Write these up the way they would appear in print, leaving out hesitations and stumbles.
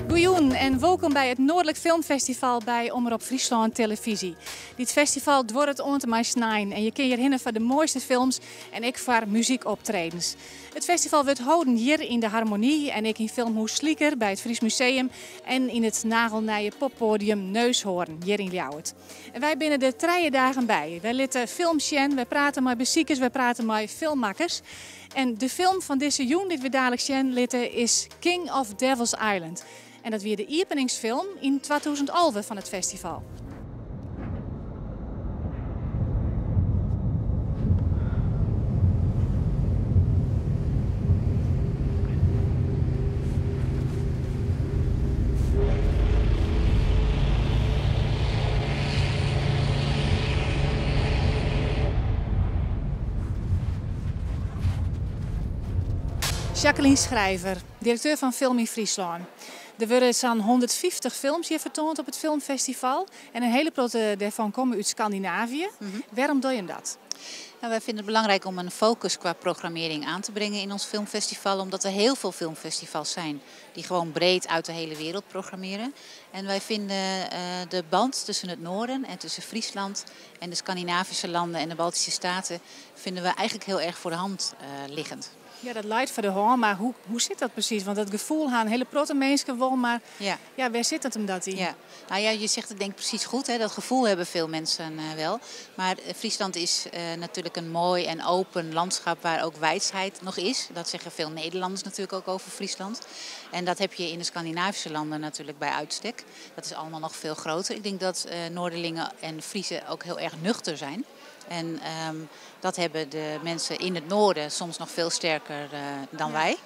Goejûn en wolkom by it Noardlik Filmfestival by Omrop Fryslân Televyzje. Dit festival duorret oant en mei snein en je kinne hjirhinne foar de moaiste films en ek foar muzykoptredens. It festival wurdt holden hjir yn de Harmonie en ek yn Filmhûs Slieker by it Fries Museum en yn it nagelnije poppoadium Neushoorn hjir yn Ljouwert. En wy binne der 3 dagen by. Wy litte films sjen, wy prate mei besikers, wy prate mei filmmakkers. En de film fan dizze jûn dy't we dalik sjen litte is King of Devil's Island. En dat wie de iepeningsfilm yn 2011 fan it festival. Jacqueline Schrijver, direkteur fan Film yn Fryslân. Der wurde sa'n 150 films hjir fertoand op it filmfestival en in hiele protte dêrfan komme út Skandinavië. Wêrom dogge jim dat? Nou, wij vinden het belangrijk om een focus qua programmering aan te brengen in ons filmfestival, omdat er heel veel filmfestivals zijn die gewoon breed uit de hele wereld programmeren. En wij vinden de band tussen het noorden en tussen Friesland en de Scandinavische landen en de Baltische Staten vinden we eigenlijk heel erg voor de hand liggend. Ja, dat leit foar de hân, mar hoe sit dat presys? Want dat gefoel ha in hiele protte minsken wol, mar wêr sit it him dat yn? Ja. Nou ja, je zegt het denk ik precies goed, hè? Dat gevoel hebben veel mensen wel. Maar Friesland is natuurlijk een mooi en open landschap waar ook wijsheid nog is. Dat zeggen veel Nederlanders natuurlijk ook over Friesland. En dat heb je in de Scandinavische landen natuurlijk bij uitstek. Dat is allemaal nog veel groter. Ik denk dat Noorderlingen en Friezen ook heel erg nuchter zijn. En dat hebben de mensen in het noorden soms nog veel sterker dan wij.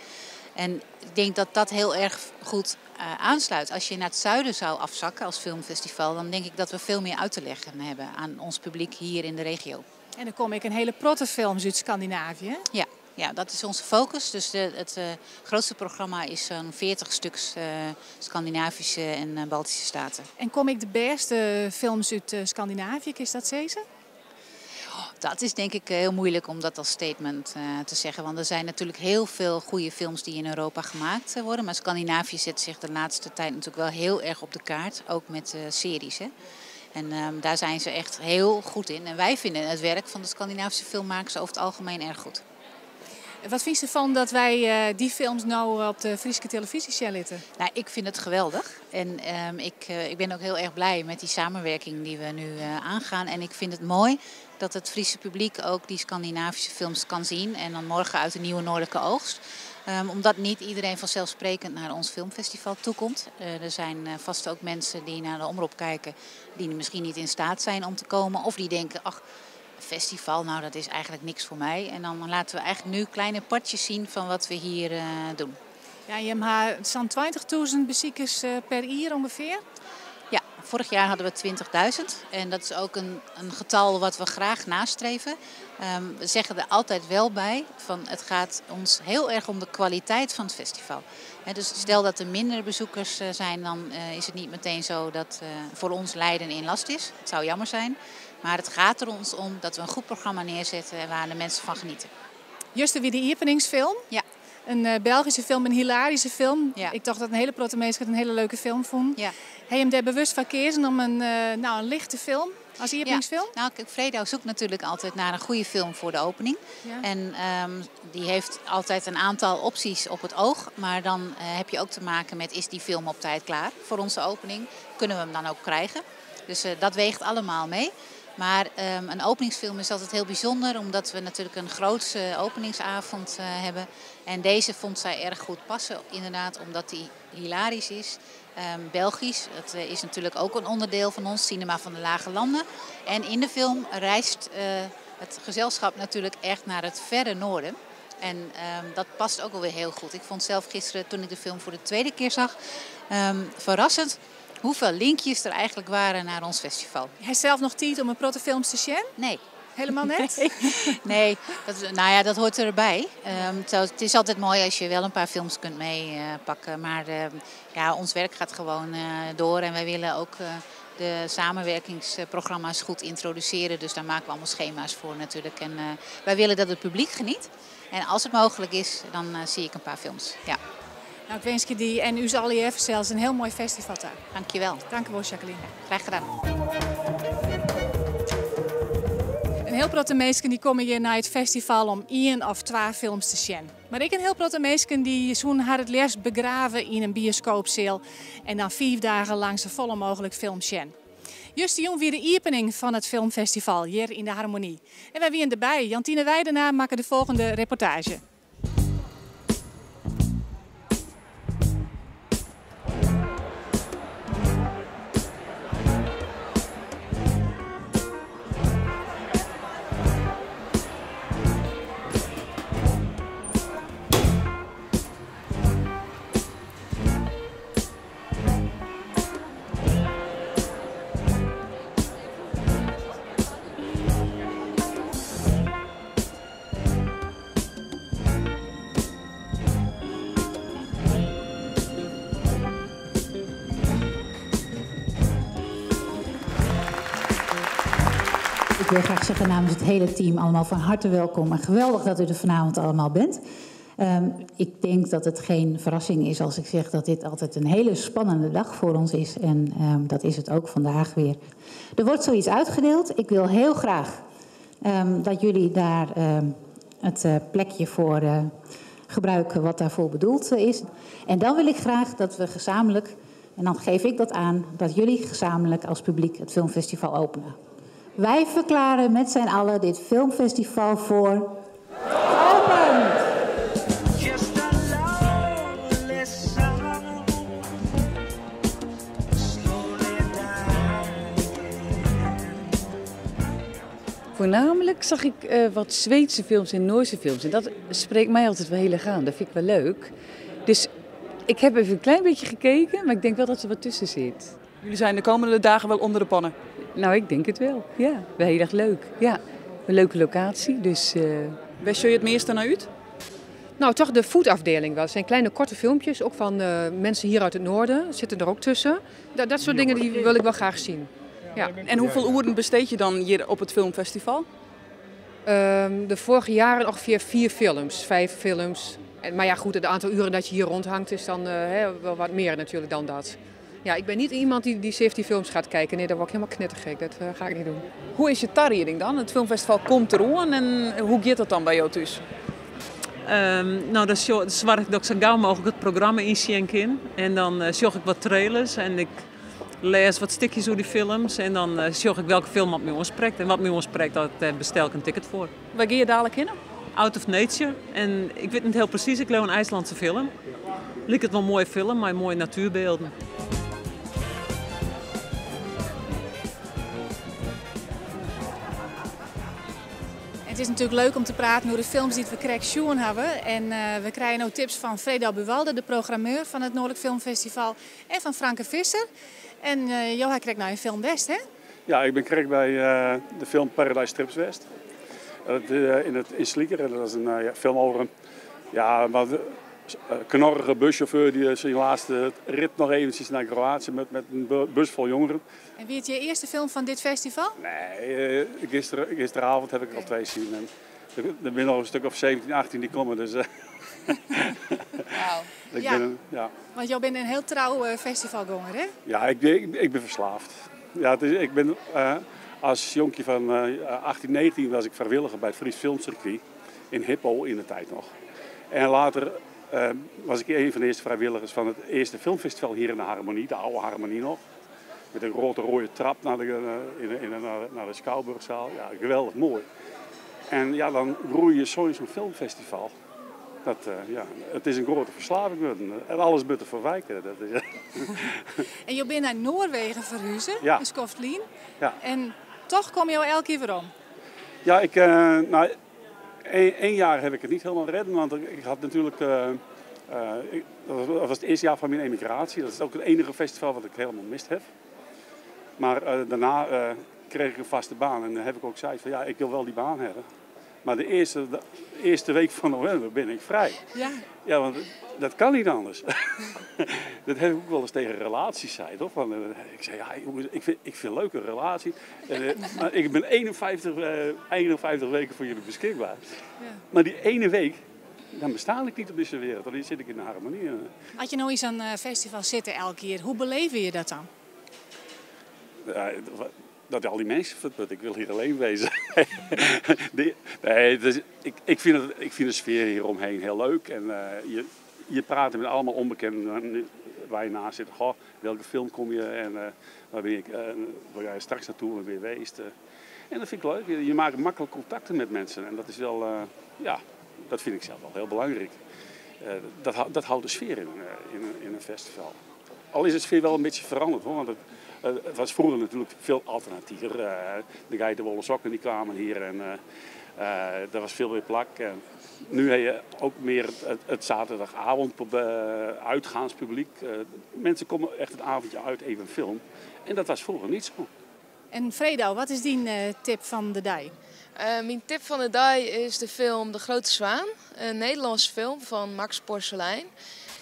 En ik denk dat dat heel erg goed aansluit. Als je naar het zuiden zou afzakken als filmfestival, dan denk ik dat we veel meer uit te leggen hebben aan ons publiek hier in de regio. En dan kom ik in hiele protte films út Skandinavië, hè? Ja, ja, dat is onze focus. Dus het grootste programma is zo'n 40 stuks Scandinavische en Baltische staten. En kom ik de beste films uit Scandinavië, is dat deze? Oh, dat is denk ik heel moeilijk om dat als statement te zeggen. Want er zijn natuurlijk heel veel goede films die in Europa gemaakt worden. Maar Scandinavië zet zich de laatste tijd natuurlijk wel heel erg op de kaart. Ook met series. Hè. En daar zijn ze echt heel goed in. En wij vinden het werk van de Scandinavische filmmakers over het algemeen erg goed. Wat vind je ervan dat wij die films nou op de Fryske televyzje sjen litte? Nou, ik vind het geweldig. En ik ben ook heel erg blij met die samenwerking die we nu aangaan. En ik vind het mooi dat het Friese publiek ook die Scandinavische films kan zien. En dan morgen uit de Nieuwe Noordelijke Oogst. Omdat niet iedereen vanzelfsprekend naar ons filmfestival toekomt. Er zijn vast ook mensen die naar de omrop kijken die misschien niet in staat zijn om te komen. Of die denken, ach, festival, nou dat is eigenlijk niks voor mij. En dan laten we eigenlijk nu kleine partjes zien van wat we hier doen. Ja, je hebt zo'n 20.000 bezoekers per jaar ongeveer? Ja, vorig jaar hadden we 20.000. En dat is ook een getal wat we graag nastreven. We zeggen er altijd wel bij van het gaat ons heel erg om de kwaliteit van het festival. Dus stel dat er minder bezoekers zijn, dan is het niet meteen zo dat voor ons lijden in last is. Het zou jammer zijn. Maar het gaat er ons om dat we een goed programma neerzetten en waar de mensen van genieten. Juster wie de openingsfilm? Ja. Een Belgische film, een hilarische film. Ja. Ik dacht dat een hele protte mensen het een hele leuke film vonden. Ja. Heb je hem daar bewust van kiezen om een lichte film als openingsfilm? Ja. Fredau zoekt natuurlijk altijd naar een goede film voor de opening. Ja. En die heeft altijd een aantal opties op het oog. Maar dan heb je ook te maken met, is die film op tijd klaar voor onze opening? Kunnen we hem dan ook krijgen? Dus dat weegt allemaal mee. Maar een openingsfilm is altijd heel bijzonder, omdat we natuurlijk een grootse openingsavond hebben. En deze vond zij erg goed passen, inderdaad, omdat die hilarisch is. Belgisch, dat is natuurlijk ook een onderdeel van ons, Cinema van de Lage Landen. En in de film reist het gezelschap natuurlijk echt naar het verre noorden. En dat past ook alweer heel goed. Ik vond zelf gisteren, toen ik de film voor de tweede keer zag, verrassend hoeveel linkjes er eigenlijk waren naar ons festival. Hij zelf nog tijd om een protte films te zien? Nee. Helemaal net? Nee, dat, nou ja, dat hoort erbij. Het is altijd mooi als je wel een paar films kunt meepakken. Maar ja, ons werk gaat gewoon door en wij willen ook de samenwerkingsprogramma's goed introduceren. Dus daar maken we allemaal schema's voor natuurlijk. En wij willen dat het publiek geniet. En als het mogelijk is, dan zie ik een paar films. Ja. Nou, ik wens je die en u zal even zelfs een heel mooi festival daar. Dankjewel. Dank u wel, Jacqueline. Graag gedaan. Een heel protte mensen die komen hier naar het festival om 1 of 2 films te zien. Maar ik een heel protte mensen die zoen haar het liefst begraven in een bioscoopzaal en dan 5 dagen lang zo volle mogelijk films zien. Just de jong weer de opening van het filmfestival hier in de Harmonie. En wij wienen erbij. Jantine Weidenaar maken de volgende reportage. Ik wil graag zeggen namens het hele team allemaal van harte welkom en geweldig dat u er vanavond allemaal bent. Ik denk dat het geen verrassing is als ik zeg dat dit altijd een hele spannende dag voor ons is. En dat is het ook vandaag weer. Er wordt zoiets uitgedeeld. Ik wil heel graag dat jullie daar het plekje voor gebruiken wat daarvoor bedoeld is. En dan wil ik graag dat we gezamenlijk, en dan geef ik dat aan, dat jullie gezamenlijk als publiek het filmfestival openen. Wij verklaren met z'n allen dit filmfestival voor geopend! Voornamelijk zag ik wat Zweedse films en Noorse films. En dat spreekt mij altijd wel heel erg aan. Dat vind ik wel leuk. Dus ik heb even een klein beetje gekeken, maar ik denk wel dat er wat tussen zit. Jullie zijn de komende dagen wel onder de pannen? Nou, ik denk het wel. Ja, wel heel erg leuk. Ja, een leuke locatie. Dus, Waar zul je het meeste naar uit? Nou, toch de foodafdeling wel. Het zijn kleine korte filmpjes, ook van mensen hier uit het noorden, zitten er ook tussen. Dat soort dingen die wil ik wel graag zien. Ja. En hoeveel uren besteed je dan hier op het filmfestival? De vorige jaren ongeveer 4 films, 5 films. Maar ja, goed, het aantal uren dat je hier rondhangt is dan wel wat meer natuurlijk dan dat. Ja, ik ben niet iemand die 17 films gaat kijken. Nee, daar word ik helemaal knettergek. Dat ga ik niet doen. Hoe is je tarriering dan? Het filmfestival komt erom en hoe gaat dat dan bij jou thuis? Nou, dan zorg ik dat ik zo gauw mogelijk het programma inzien kan. En dan zorg ik wat trailers en ik lees wat stukjes over die films. En dan zorg ik welke film wat mij aanspreekt. En wat mij aanspreekt, dat bestel ik een ticket voor. Waar ga je dadelijk heen? Out of Nature. En ik weet niet heel precies, ik lees een IJslandse film. Lijkt het wel een mooie film, maar mooie natuurbeelden. Het is natuurlijk leuk om te praten over de films die we krek sjoen hebben. En we krijgen ook tips van Freda Buwalda, de programmeur van het Noordelijk Filmfestival. En van Franke Visser. En Johan krijgt nou een film West, hè? Ja, ik ben krek bij de film Paradise Trips West. Dat, in Slieker. En dat is een film over een wat knorrige buschauffeur die zijn laatste rit nog eventjes naar Kroatië met een bus vol jongeren. En wie is je eerste film van dit festival? Nee, gisteravond heb ik er al 2 gezien. En er zijn nog een stuk of 17, 18 die komen. Dus, Wauw. Ja. Ja. Want jij bent een heel trouw festivalganger, hè? Ja, ik ben verslaafd. Ja, ik ben, als jonkje van 18, 19 was ik vrijwilliger bij het Fries Filmcircuit. In Hippo in de tijd nog. En later was ik een van de eerste vrijwilligers van het eerste filmfestival hier in de Harmonie, de oude Harmonie nog. Met een grote rode trap naar de Schouwburgzaal. Ja, geweldig mooi. En ja, dan groei je zo in zo'n filmfestival. Dat, ja, het is een grote verslaving geworden. En alles moet er voor wijken. Dat is, En je bent naar Noorwegen verhuizen, ja. In Skoftlien. Ja. En toch kom je al elke keer weer om. Ja, ik, nou, één jaar heb ik het niet helemaal redden, want ik had natuurlijk... dat was het eerste jaar van mijn emigratie. Dat is ook het enige festival wat ik helemaal mist heb. Maar daarna kreeg ik een vaste baan en dan heb ik ook gezegd van ja, ik wil wel die baan hebben. Maar de eerste, de eerste week van november ben ik vrij. Ja. Ja, want dat kan niet anders. Dat heb ik ook wel eens tegen relaties zei, toch? Van, ik zei, ja, jongens, ik vind een leuke relatie. Maar ik ben 51 weken voor jullie beschikbaar. Ja. Maar die ene week, dan besta ik niet op deze wereld. Dan zit ik in de harmonie. Als je nou eens aan een festival zit elk jaar, hoe beleef je dat dan? Ja, dat al die mensen, ik wil hier alleen wezen. Nee, dus ik vind de sfeer hieromheen heel leuk. En je praat met allemaal onbekenden waar je naast zit. Goh, welke film kom je en waar ben ik, waar ga je straks naartoe, waar ben je geweest? En dat vind ik leuk. Je maakt makkelijk contacten met mensen. En dat is wel, ja, dat vind ik zelf wel heel belangrijk. Dat houdt de sfeer in een festival. Al is de sfeer wel een beetje veranderd, hoor, want het was vroeger natuurlijk veel alternatiever. De geitenwolle sokken die kwamen hier en daar was veel meer plak. En nu heb je ook meer het zaterdagavond uitgaanspubliek. Mensen komen echt het avondje uit, even een film. En dat was vroeger niet zo. En Fredo, wat is die tip van de dag? Mijn tip van de dag is de film De Grote Zwaan. Een Nederlandse film van Max Porselein.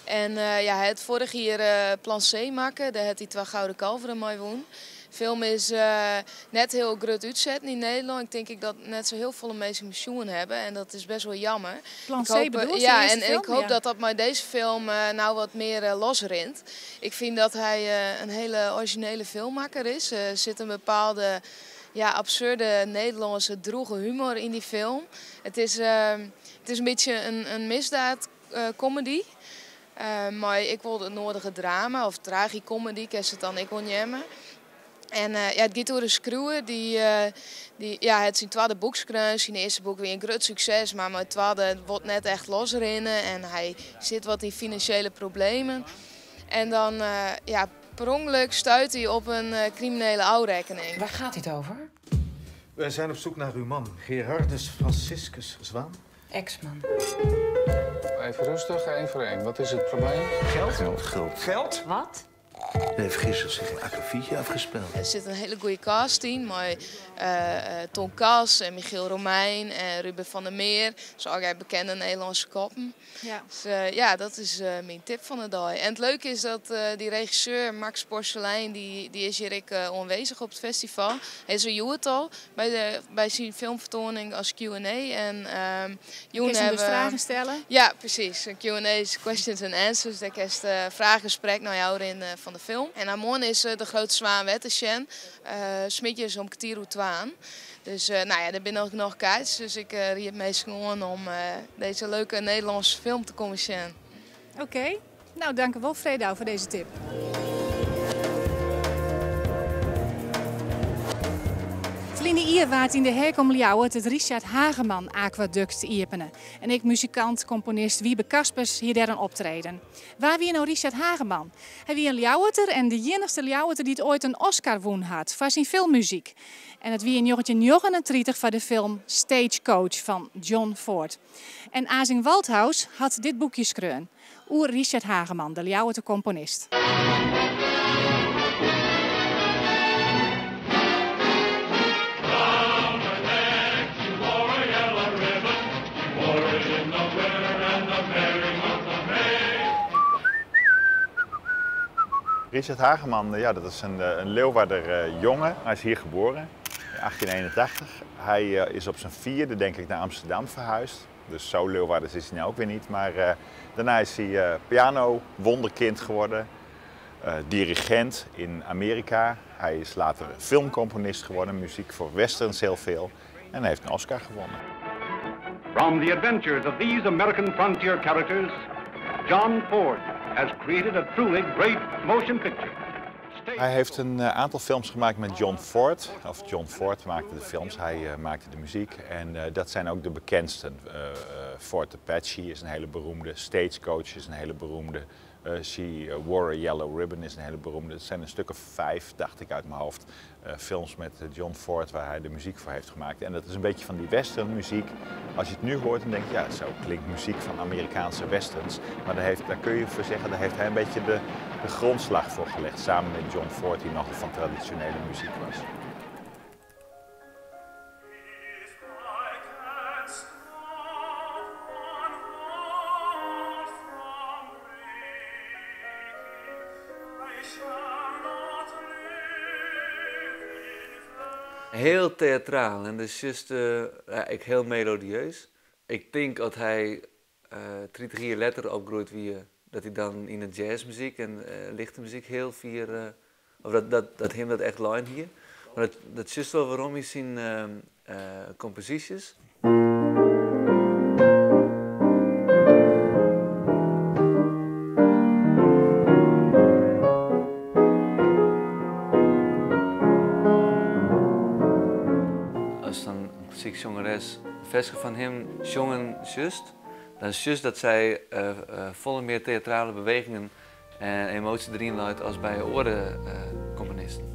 En ja, het vorig jaar Plan C maken, daar had hij 2 gouden kalveren mee won. De film is net heel groot uitzet in Nederland. Ik denk ik dat net zo heel veel mensen pensioen hebben en dat is best wel jammer. Plan Ik C hoop, bedoel je? ja, De eerste en ik film? hoop Ja. dat dat met deze film nou wat meer losrint. Ik vind dat hij een hele originele filmmaker is. Er zit een bepaalde, ja, absurde Nederlandse droege humor in die film. Het is een beetje een misdaad comedy. Maar ik wilde het nodige drama of tragicomedy, ik het dan ik wil nemen. En ja, het gaat over een schreeuwer die, ja, het zijn tweede boek schreef. Zijn eerste boek weer een groot succes, maar mijn tweede wordt net echt losrennen en hij zit wat in financiële problemen. En dan ja, per ongeluk stuit hij op een criminele ouderekening. Waar gaat dit over? Wij zijn op zoek naar uw man, Gerardus Franciscus Zwaan. Ex-man. Even rustig, één voor één. Wat is het probleem? Geld? Geld, geld. Geld? Wat? Hij heeft gisteren zich een akkefietje afgespeeld. Er zit een hele goede cast in, maar Ton Kas en Michiel Romein en Ruben van der Meer. Dat zijn allebei bekende Nederlandse koppen. Ja. Dus ja, dat is mijn tip van de dag. En het leuke is dat die regisseur Max Porselein, die is hier ik aanwezig op het festival. Hij is er al al bij zijn filmvertoning als Q en A. En Joen Kun je hem dus hebben vragen stellen? Ja, precies. Een Q en A is questions and answers. Daar kun je vraaggesprek naar jou in van de film. En Amon is de grote zwaan Wettersjen. Smitjes om kwartier twaan. Dus nou ja, daar ben ik nog kaartjes. Dus ik riep meestal gewoon om deze leuke Nederlandse film te komen zien. Oké. Okay. Nou, dank u wel Fredo voor deze tip. Verline jier waard in de Herkom Ljouwert het Richard Hageman Aquaduct iepenen. En ik muzikant, componist Wiebe Kaspers hier daar een optreden. Waar wie nou Richard Hageman? Hij wie een Ljouwerter en de enigste Ljouwerter die het ooit een Oscar won had voor zijn filmmuziek. En het wie in 1939 voor de film Stagecoach van John Ford. En Asing Walthaus had dit boekje schreeuwen. Oer Richard Hageman, de Ljouwerter componist. Richard Hageman, ja, dat is een Leeuwarder jongen. Hij is hier geboren in 1881. Hij is op zijn 4e, denk ik, naar Amsterdam verhuisd. Dus zo Leeuwarders is hij nou ook weer niet. Maar daarna is hij piano wonderkind geworden. Dirigent in Amerika. Hij is later filmcomponist geworden, muziek voor westerns heel veel. En hij heeft een Oscar gewonnen. From the adventures of these American frontier characters, John Ford has created a truly great motion picture. Hij heeft een aantal films gemaakt met John Ford. Of John Ford maakte de films, hij maakte de muziek. En dat zijn ook de bekendsten. Fort Apache is een hele beroemde, Stagecoach is een hele beroemde. She Wore a Yellow Ribbon is een hele beroemde. Het zijn een stuk of 5, dacht ik uit mijn hoofd, films met John Ford waar hij de muziek voor heeft gemaakt. En dat is een beetje van die westernmuziek. Als je het nu hoort, dan denk je, ja, zo klinkt muziek van Amerikaanse westerns. Maar daar kun je voor zeggen, daar heeft hij een beetje de grondslag voor gelegd. Samen met John Ford, die nogal van traditionele muziek was. Hiel teatraal en dus just ja, ek hiel melodieus. Ik tink as hy 30 jier letter opgroeid wie, dat hy dan yn de jazzmuzyk en lichte muzyk hiel fier, of dat, dat, dat him dat echt lein hie. Mar dat, dat sjochst wol werom yn syn komposysjes. Ast dan in klassyk sjongeres in ferske fan him sjongen sjochst, dan sjochst dat sy folle mear teatrale bewegingen en emoasje deryn leit as by oare komponisten.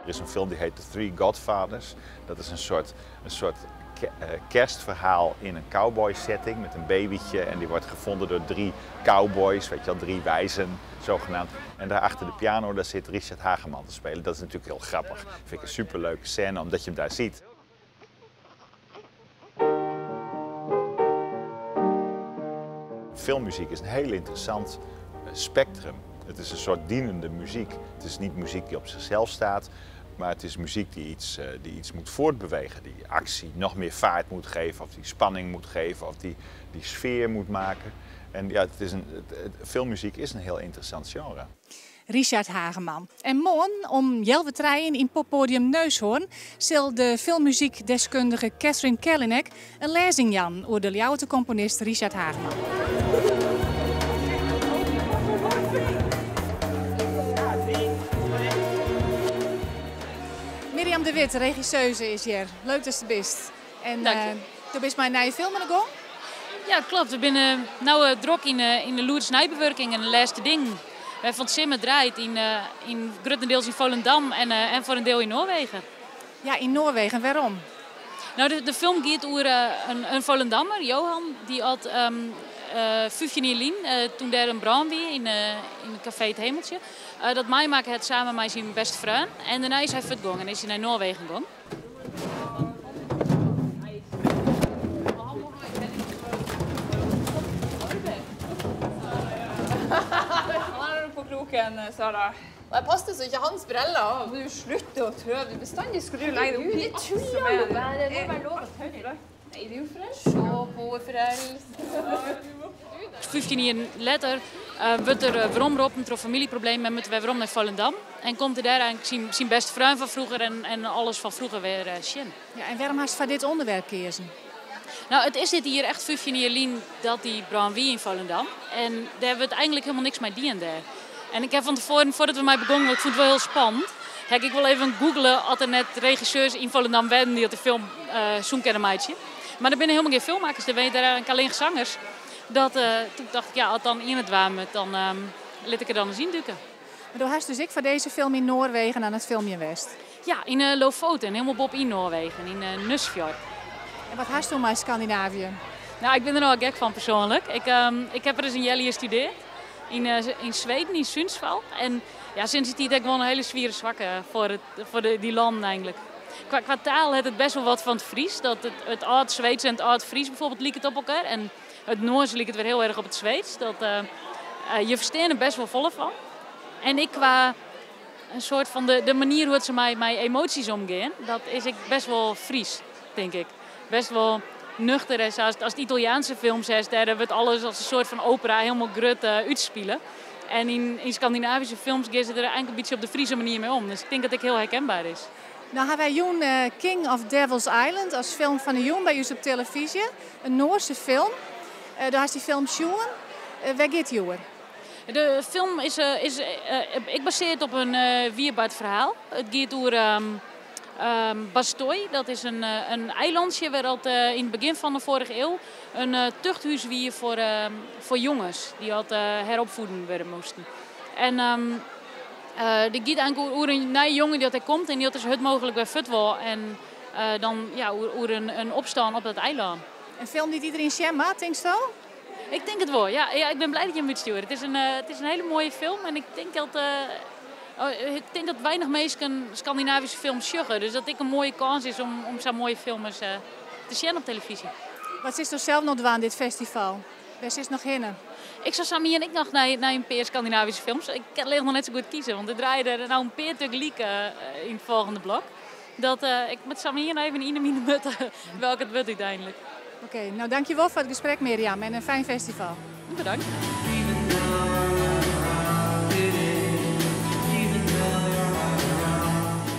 Er is in film die heet The Three Godfathers. Dat is een soort kerstverhaal in een cowboy setting met een babytje. En die wordt gevonden door drie cowboys, weet je wel, drie wijzen zogenaamd. En daar achter de piano daar zit Richard Hageman te spelen. Dat is natuurlijk heel grappig. Vind ik een superleuke scène omdat je hem daar ziet. Filmmuziek is een heel interessant spectrum. Het is een soort dienende muziek. Het is niet muziek die op zichzelf staat, maar het is muziek die iets moet voortbewegen. Die actie nog meer vaart moet geven, of die spanning moet geven, of die sfeer moet maken. En ja, het is een, het, het, filmmuziek is een heel interessant genre. Richard Hageman. En moarn om 2.30 yn poppodium Neushoorn sil de filmmuzykdeskundige Catherine Kellinek in lêzing jaan oer de Ljouwerter komponist Richard Hageman. Mirjam de With, regisseuse, is hjir. Leuk datst der bist. En Dank je. Do bist mei in nije film oan de gong? Ja, kloppet. We binne no drok yn de lûdsneibewurking en de lêste dingen. Wy fan 't simmer draaid yn gruttendiels yn Volendam en foar in diel yn Noarwegen. Ja, yn Noarwegen. Wêrom? No, de film giet oer in Volendammer, Johan, dy't hat 15 jier lyn, doe't dêr in brân wie yn it kafee Het Hemeltje, dat meimakke hat samen mei syn bêste freon. En dêrnei is hy fuortgongen en is hy nei Noarwegen gongen. Han er på kroken, Sara. Og jeg passer så ikke hans briller. Må du slutte å tøve? Du bestandig skulle du legge deg opp i Herregud, alt jeg som tuller er jo bare. Det må være lov å tøve. Nei, det er jo frelst. Se på frelst. 15 jier letter wurdt er weromroppen troch famyljeproblemen en moat er wer werom nei Volendam. En komt er dêr eigentlik syn bêste freon fan froeger en alles fan froeger wer tsjin. Ja, en wêrom hast foar dit ûnderwerp keazen? No, it is dit jier echt 15 jier lyn dat dy brân wie yn Volendam. En dêr wurdt eigentlik hielendal neat mei dien dêr. En ik ha fan tefoaren, foardat we mei begûnen, want ik fûn it wol hiel spannend, ha ik wol even googele oft der net regisseurs yn Volendam wennen dy't de film soene kinne meitsje. Mar der binne hielendal gjin filmmakkers, der wenje dêr eigentlik allinnich sangers. Dat, doe tocht ik, ja, as dan ien it dwaan moat, dan lit ik der dan ris yn dûke. Mar do hast dus ek foar dizze film yn Noarwegen oan it filmjen west? Ja, yn Lofoten, hielendal boppe yn Noarwegen, yn Nusfjord. En wat hast do mei Skandinavië? No, ik bin der no gek fan persoanlik. Ik ha ris in healjier studearre yn Sweden, yn Sundsvall. En ja, sûnt dy tiid ha ik wol in hiele swiere swakke foar dy lannen eigentlik. Kwa taal hat it bêst wol wat fan it Frysk. Dat it âld-Sweedsk en it âld-Frysk bijvoorbeeld liket op elkoar. En it Noarsk liket wer hiel erch op it Sweedsk. Dat, je fersteane der bêst wol folle fan. En ik kwa in soart fan de manier hoe't se mei emoasjes omgean, dat is ek bêst wol Frysk, tink ik. Bêst wol nuchter en sa. As Italiaanske films hast, dêr wurdt alles as in soart fan opera hielendal grut útspile. En yn Skandinavyske films geane se der eigentlik in bytsje op de Fryske manier mei om. Dus ik tink dat it hiel herkenber is. No hawwe wy jûn King of Devil's Island as film fan de jûn by ús op telefyzje. In Noarske film. Do hast dy film sjoen. Wêr giet dy oer? De film is ek basearre op in wier bard ferhaal. It giet oer Bastøy, dat is in eilantsje wêr't al yn it begjin fan de foarrige iuw in tuchthûs wie foar jonges dy't al heropfied wurde moasten. En dy giet eigentlik oer in nije jonge dy't der komt en dy't sa hurd mooglik wer fuort wol. En dan ja, oer in opstân op dat eilân. In film dy't iderien sjen moat, tinksto? Ik tink it wol, ja. Ja, ik bin blij dat jim him útstjoere. It is in, it is in hiele moaie film en ik tink dat, ik tink dat weinich minsken Skandinavyske films sjogge. Dus dat ek in moaie kâns is om, om sa'n moaie film ris te sjen op telefyzje. Wat silsto sels noch dwaan dit festival? Wêr silst noch hinne? Ik sil sa mien ek noch nei, nei in pear Skandinavyske films. Ik kin allinnich noch net sa goed kieze, want der draaie der no in pear tagelyk yn it folgjende blok. Dat ik moat sa mien even yn 'e mine mutte welke it wurdt úteinlik. Oké, no dankjewol foar it gesprek Mirjam en in fijn festival. Bedankt.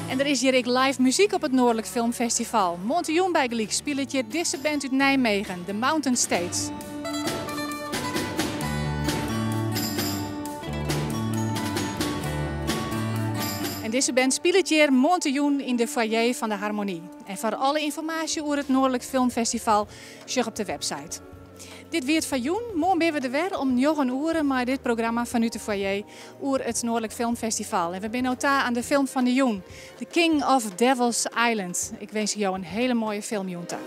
En der is hjir ek live muzyk op it Noardlik Filmfestival. Moarntejûn bygelyks spilet hjir dizze band út Nijmegen, The Mountain States. En dizze band spilet hjir moarntejûn yn de foyer fan de Harmonie. En foar alle ynformaasje oer it Noardlik Filmfestival, sjoch op de website. Dit wie it foar jûn. Moarn binne we der wer om njoggen oere mei dit programma fanút de foyer oer it Noardlik Filmfestival. En we binne no ta oan de film fan de jûn, The King of Devil's Island. Ik winskje jo in hiele moaie filmjûn ta.